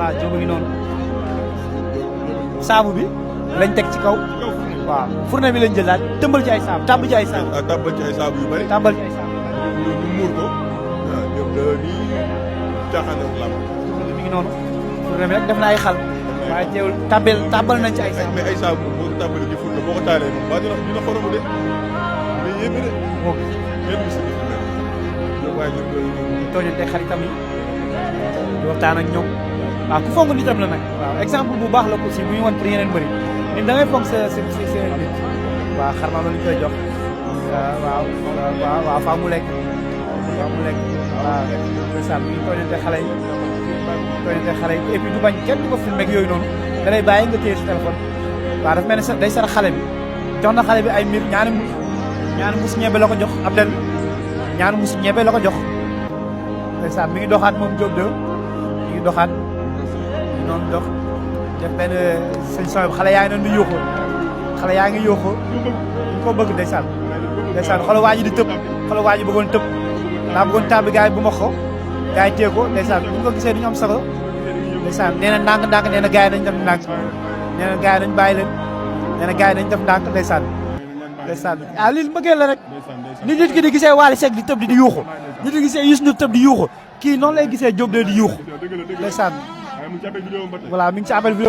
waaw Diop a ngi noonu saabu bi lañ teg ci kaw waaw fourne bi lañ jël daal tëmbal ci ay saabu tàbb ci ay saabu. tàbbal ci ay saabu yu bëri. tàbbal ci ay saabu. ñu muur ko. waaw ñoom da nii caaxaan ak lamb. mi ngi noonu fourne bi nag def na ay xal. waaye teewul tàbbal nañ ci ay saabu. mais ay saabu moom boo ko tàmbalee ci fourne boo ko taalee moom waa dina xoromu de mais yéeme de. moom kenn du si gis mel. ñoom waaye ñoom ñu tooñante xaritam yi di waxtaan ak ñoom waaw ku fonk nitam la nag waaw exemple bu baax la ko aussi bu ñu woon pour yeneen bëri nit da ngay fonk sa nit waaw xarma la ñu koy jox waaw faa mu lekk waaw ndeysaan mi ngi tooñante xale yi et puis du bañ kenn du ko filmé ak yooyu noonu da lay bàyyi nga téye si téléphone waaw dafa mel ne day sar xale bi jox na xale bi ay mbir ñaari mus ñebe la ko jox Abdel ñaari mus ñebe la ko jox ndeysaan mi ngi doxaat moom Diop de mi ngi doxaat noonu dox def benn sëñ son xale yaa ngi doon di yuuxu xale yaa ngi yuuxu ñu ko bëgg ndeysaan xoolal waa ji di tëb xoolal waa ji bëggoon tëb daa bëggoon tàbbi gars yi bu ma ko gars yi téye ko ndeysaan bu ñu ko gisee du ñu am sago ndeysaan nee na ndànk nee na gars yi nañ def ndànk nee na gars yi nañ bàyyi leen nee na gars yi nañ def ndànk ndeysaan lii mbëggee la rek nit ki di gisee Wally Seck di tëb di yuuxu nit ki gisee Youssou Ndour tëb di yuuxu kii noonu lay gisee Diop de di yuuxu ndeysaan voilà mi ngi ci appel vidéo